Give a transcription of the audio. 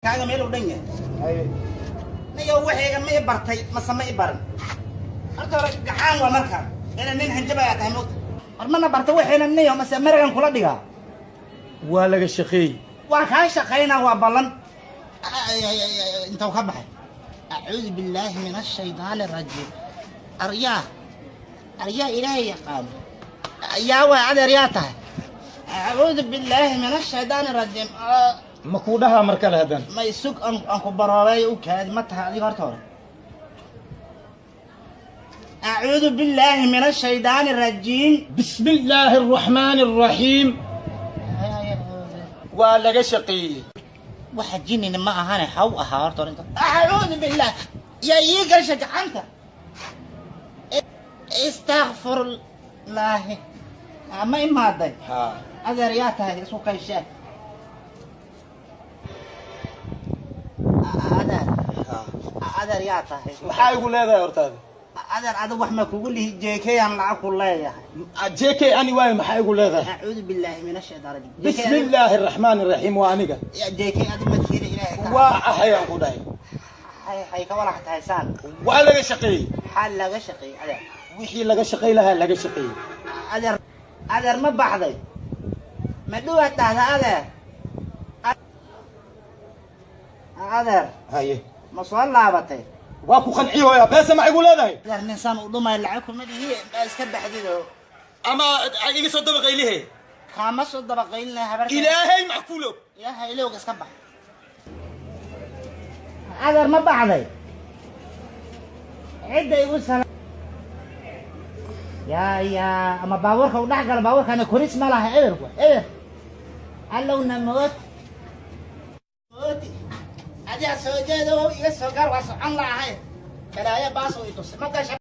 Kaaga meel u dhan yahay niyo waxayga ma i bartay mase ma i baran. Horta hore gacaan waa markaan ina nin hanjabayaa tahay moogta. War mana barta waxayna niyo mase maragan kula dhigaa. Waa laga shaqeeyey. Waa kaa shaqaynaa, waa ballan. Intuu ka baxay, acuudu billaahi min ashaydaani arajiim. Aryaa, aryaa, Ilaahay yaqaano yaa waay. Adeer, yaa tahay? Acuudu billaahi min ashaydaani arajiim. Ma kuu dhahaa mar kale haddana? Ma isug aan ku baroobay, u kaadi. Ma tahay adiga? Horta hore, acuudu billaahi min ashaydaani arajiim. Bismi illaahi araxmaani araxiim. Waa laga shaqeeyey. Waxa jinina ma ahane, haw ahaa. Horta hore inta acuudu billah yaa ii gasha gacanta. Istakfirullaahi, ma imaaday? Haa. Adeer, yaa tahay? Isku kayshee, adeer. Haa. Adeer, yaa tahay? Maxaa igu leedahay hortaada? Adeer, adig wax ma kugu lihi. Jeekeyaan lacag ku leeyahay. JK ani waayo, maxaa igu leedahay? Acuudu billaahi min ashaytaan rajiim. Bismi illaahi araxmaani araxiim, waa aniga. JK adig ma tiina, Ilaahay ka waa ahayaan ku dhahay. Hay ka walax tahay saan. Waa laga shaqeeyey. Xaal laga shaqeeyey, adeer? Wixii laga shaqey lahaa laga shaqeeyey. Adeer, adeer, ma baxday? Ma dhuwaad dhahda, adeer? Adeer. Haye. Ma soo laabatay? Waa ku qanciyo hooya, beesa ma igu leedahay? Adeer, nin saan u dhumay lacag kuma dhihi. Baa iska baxdido. Ama iga soo dabaqaylihe. Kaama soo dabaqaynleh habarka. Ilaahay mackuulo. Ilaahay ilowga, iska bax. Adeer, ma baxday? Cidda igu sala yaa yaa ama baabuurka u dhex gala. Baabuurkana koris ma laha, eberku eber. Allowna moot mooti. Adiga soo jeedo, iga soo gaar, waa socon lahay. Balaayo baas oo i tusay ma gasha.